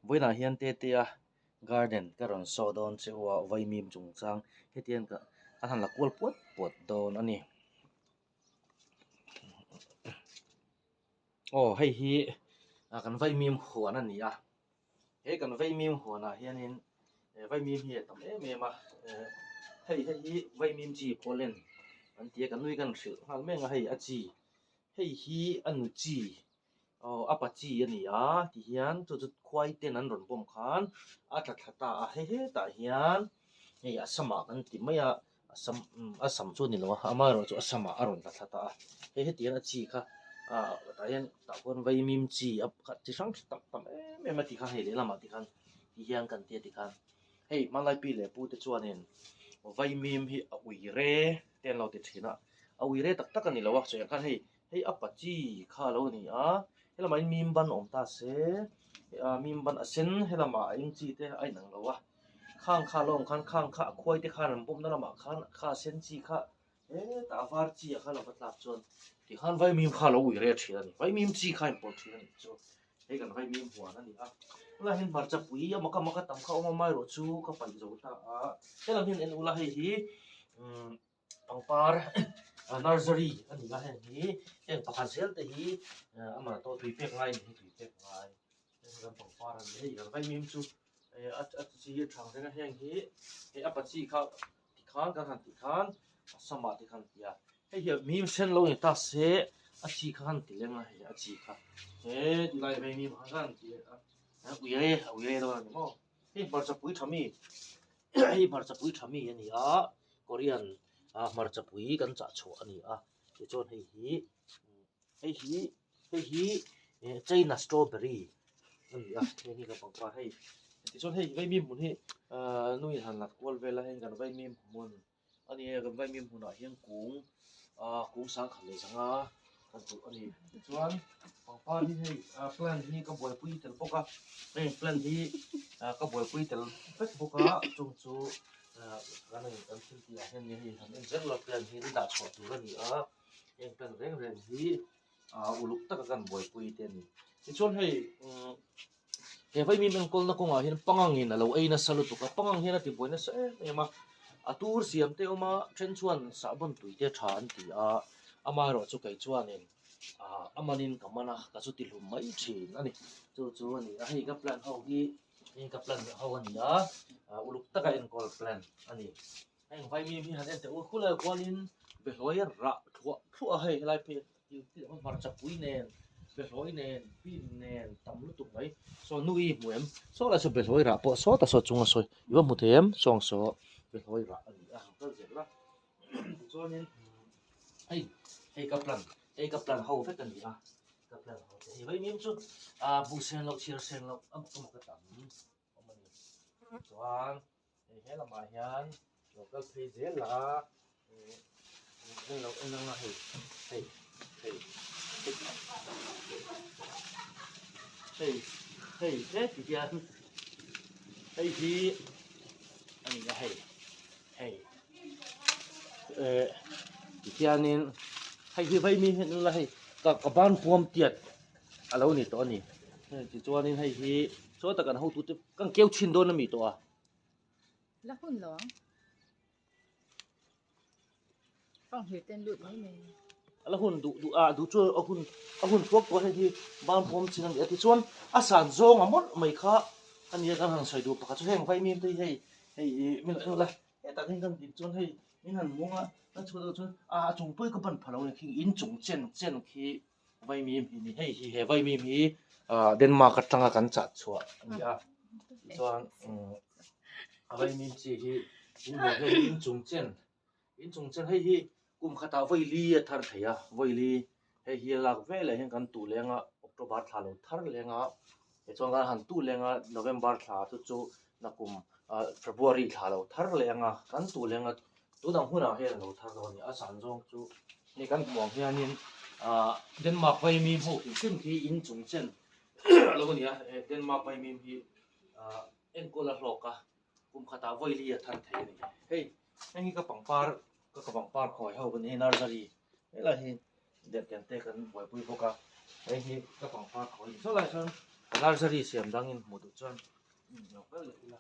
Vawiinah hian Tetea garden ka rawn saw dawn che u a vaimim chungchang hetiang ka kan han la kual puat puat dawn a ni. Aw hei hi kan vaimim huan a ni a he kan vaimim huanah hianin vaimim hi a tam em em a hei hei hi vaimim chi pollen an ti a ka nui kan hrilh nghal mek a hei a chi hei hi a nu chi aw a pa chi a ni a tihian chu chu khuai ten an rawn bawm khan a tla thla ta a hei hetah hian hei a samah kan ti mai a a sam a sam chu a ni lo a amaherawhchu a samah a rawn tla thla ta a hei hetiang a chi kha ah tah hian tah khuan vaimim chi a khat chi hrang tam tam em em a ti kha hei lehlamah tikhan tihian kan tia tikhan hei hmanlai pi leh pu te chuanin vaimim hi a ui re te an lo ti thin a a ui re tak tak a ni lo a sawi ang khan hei hei a pa chi kha a lo ni a helamah hian mim ban awm ta se ah mim ban a sen helamah a eng chi te a inang lo a khang kha a lo awm khan khang kha a khuai te khan an bawmna lamah khan kha a sen chi kha hetah a var chi ah khan a va tlak chuan tikhan vaimim kha a lo ui rel thin a ni vaimim chi kha a inpawlh thin a nih chu hei kan vaimim huan a ni a tunah hian hmarcha pui a maka maka tam kha a awm a amaherawhchu ka paih zo ta a helam hian en ula hei hi umm pangpar nursery a ni a heng hi heng pakhat zel te hi amah tawh tui pek ngai a ni hi tui pek ngai heng kan pangpar a ni hei kan vaimim chu a chi hi a thang reng a heng hi hei a pachi kha tikhan kan han tih khan a samah te khan ti a hei hi mim sen lo ni ta se a chi kha han ti leng a hei a chi kha he tilai vaimim kha khan ti a ui a ui dawn a ni maw. Hei hmarcha pui tha mi hei hmarcha pui tha mi a ni a korean ah hmarcha pui kan chah chhuah a ni a tichuan hei hi hei hi hei hi china strawberry a ni a heng hi kan pangpar hei tichuan hei vaimim hmun hi ahh nuin han lat kual vel a heng kan vaimim hmun. A ni e, kan vaimim hmunah hian kung ah kung sangkhat leh zanga kan duh a ni. Tichuan pangpar hi hei ah plant hi ka buaipui tel bawk a, heng plant hi ah ka buaipui tel vek bawk a, chung chu ah kan eng kan thil tih ah hian hei han en zel a plant hi dah chhuah tur a ni a, heng plant reng reng hi ah uluk taka kan buaipui te a ni. Tichuan hei umm He vaimim enkawlna kawngah hian pangangin a lo ei nasa lutuk a, pangang hian a tibuai nasa em em a, a tur siam te awm a, then chuan sahbawn tui te tha an ti a, amaherawh chu kei chuanin ah a manin ka man a, ka chu ti hlum mai thin a ni, chu chu a ni a, hei ka plant ho hi hei ka plant ho a ni a, uluk taka enkawl plant a ni, heng vaimim hi han en teh u, khulai kualin behlawi rah thluah thluah a hei helai phei Hmarcha pui nen behlawi nen bean nen tam lutuk mai saw nu i hmu em saw lah saw behlawi rah pawh sawta saw chunga sawi i va hmu thei em sawng saw behlawi rah a ni a han kal zel a tichuanin hei hei ka plant hei ka plant ho vek a ni a ka plant ho te hei vaimim chu ah buh sen loh chhiar sen loh a mak a mak a tam awm a ni chuan hei he lamah hian lo kal phei zel a en lo en anga hei hei hei hei hei heti hian hei hi a ni a hei hei eh tihianin hei hi vaimi hian ila hei ka ka ban huam tiat a lo ni tawh a ni tichuanin hei hi sawta kan hotute kan keu chhin dawn a mi tawh a. La hun lo ang. Fanghmir ten lut mai mai. A la hun duh duh a duh chu a hun a hun thuak tawh hei hi ban pawm chin a ni a tichuan a san zawng a mawlh mai kha a nia kan han sawi duh pakhat chu heng vaimim te hi hei hei ih min lo en ula hetah hian kan din chuan hei min han mung a kan chhuah deuh chuan a chung pawh hi ka ban pha lo a ni khi in chung chen chen khi Vaimim hi ni hei hi he vaimim hi ah Denmark atanga kan chah chhuah a ni a tichuan umm a vaimim chi hi in hmuh hian in chung chen in chung chen hei hi kum khatah vawi li a thar thei a vawi li hei hi a lak veleh hian kan tuh leng a October thla lo thar leng a tichuan kan han tuh leng a November thla chu chu nakum ah February thla lo thar leng a kan tuh leng a Tunang hunah hian a lo thar dawn a ni. A san zawng chu hei kan hmuh ang hianin ah Denmark vaimim ho hrim hrim khi in chung chen a lo ni a. Denmark vaimim hi ah enkawl a hlawk a, kum khatah vawi li a thar thei a ni. Hei heng hi ka pangpar ka ka pangpar khawi ho ka ni hei nursery helai hi derhken te kan buaipui bawk a, hei hi ka pangpar khawi ni. Sawlai chuan. Nursery siam dangin hmuh duh chuan lo kal leh ila.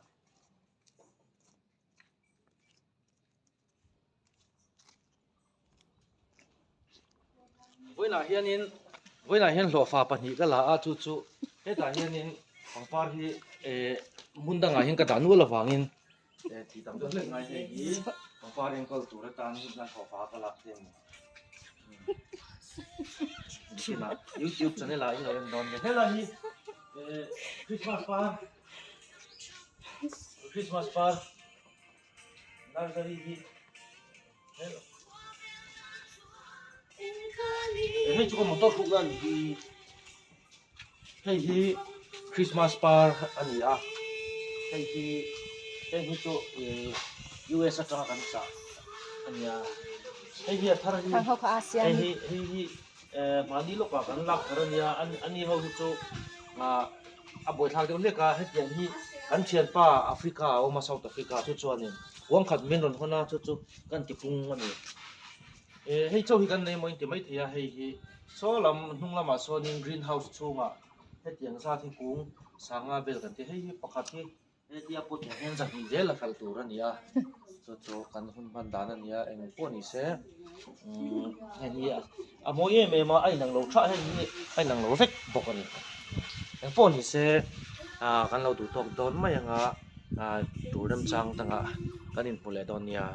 Vawiinah hianin vawiinah hian hlawhfa pahnih ka la a chu chu hetah hianin pangpar hi eh hmun dangah hian ka dah nual avangin eh tih tam deuh hlek ngai hei hi pangpar enkawl tur atan hian hlawhfa ka lak te a ni. Youtube channel ah in lo en dawn nia helai hi eh Christmas par Christmas par Nursery hi hei chu ka motor hruk na a ni hi hei hi Christmas par a ni a hei hi heng hi chu ih US atanga kan chah a ni a hei hi a thar hi hei hi hei hi eh mahni lawkah kan lak thar a nia ani ho hi chu ah a buaithlak deuh hlek a hetiang hi kan thianpa Africa a awm a South Africa chu chuanin kuang khat min rawn hawn a chu chu kan ti pung a ni eh hei chauh hi kan nei maw in ti maithei a hei hi saw lam hnung lamah sawnin green house chhungah hetiang zat hi kung sanga vel kan ti a hei hi pakhat hi Hetia pawt ah hian zahnih zel a kal tur a ni a, chu chu kan hun hman dan a ni a, eng pawh ni se umm hei hi a mawi em em a, a inang lo thah hei hi a inang lo vek bawk a ni. Eng pawh ni se ah kan lo duh tawk dawn mai ang a, ah tur remchang dangah kan inhmu leh dawn nia.